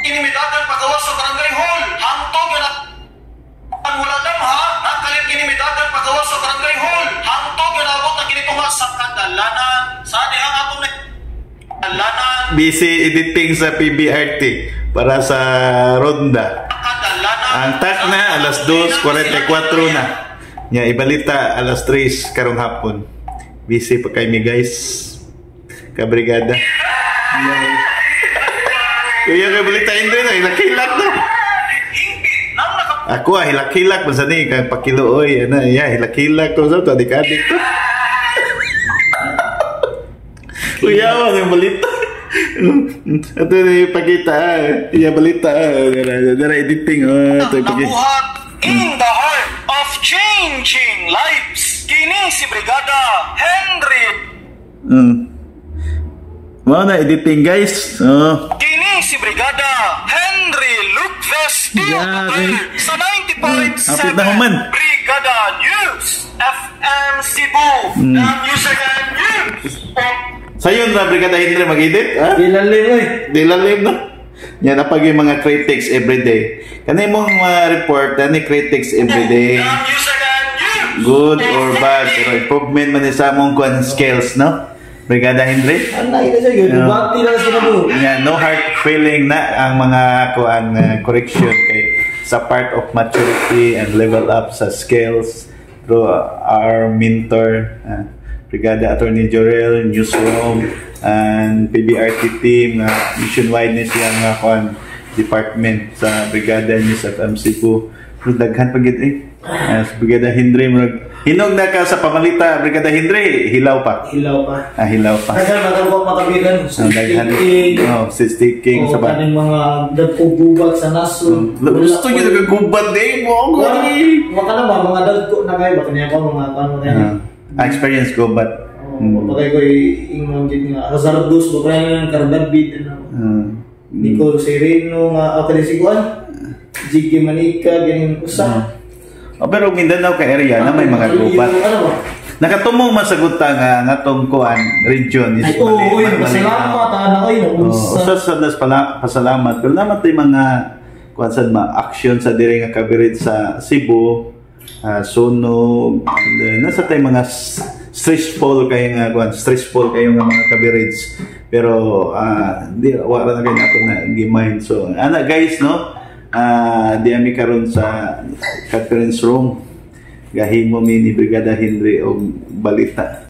Kini midagan pagawas sa barangay hall. Hangtod nga ang wala damha, nakalit kini midagan pagawas sa barangay hall. Hangtod nga naabot na kini tunga sa kadalanan. Sa dihang atong kadalanan. Busy editing sa PBRT para sa ronda. Kadalanan. Ang tak na alas 2:44 na. Nya ibalita alas 3 karong hapon. Busy pa kay mi, guys. Kabrigada. Kuya kay balita hindi na hilak-hilak na. Hingpit nang naka Ako ah, hilak-hilak man sa ni kang pakiluoy ana ya, hilak-hilak ko sa to adik-adik to. Kuya mo ang balita. Ito na yung pakita ah. Iya balita ah. Dara, dara editing oh, ito yung pakita. Nabuhat in the heart of changing lives. Kini si Brigada Henry. Mao na editing, guys. Oh. Kini si Brigada Henry Lucves Grabe. Sa 90.7 Hapit na human. Brigada News FM Cebu. The Music and News. Sayon ra Brigada Henry mag-edit, ha? Ilalim oy. Di lalim no. Yan napag yung mga critics everyday. Kani mong mga report ani critics everyday. The Music and News. Good or bad, pero improvement man ni sa among kuan skills, no? Brigada Henry. Anay na siya gyud. Bati lang sa nabo. Yan, no hard feeling na ang mga kuan correction kay sa part of maturity and level up sa skills through our mentor, Brigada Attorney Jorel, Newsroom, and PBRT team na nationwide ni siya nga kuan department sa Brigada News FM Cebu. Pero daghan pa gid eh. Sa Brigada Henry, murag hinog na ka sa pamalita, Brigada Henry, hilaw pa. Hilaw pa. Ah, hilaw pa. Daghan makakuha makabilan. Ang daghan. Oh, si sticking O sa ba. kaning mga dagko gubat sa nasod. Gusto niyo nagagubat eh mo ako. Maka na ba mga dagko na kayo ba kanya ko mga kuan mo Ah, experience gubat. Oh, pagkay ko ingon gid nga hazardous ba kaya ng karbadbid ano. Nicole Sereno nga ako din si kuan. Jiggy Manika ganing usa. Oh, pero Mindanao ka area na may mga gubat. Ano ba? Nakatumong masaguta nga ngatong kuan region is Ay, oo, oy, pasalamat ana oy. Oh, Unsa. usa sa das pala pasalamat pero naman tay mga kuan sad ma action sa diri nga coverage sa Cebu, sunog, and then nasa tay mga stressful kayo nga kuan, stressful kayo nga mga coverage, pero di wala na kayo nato na gi-mind. So ana guys, no, di ami karon sa conference room, gahimo mi ni Brigada Henry og balita.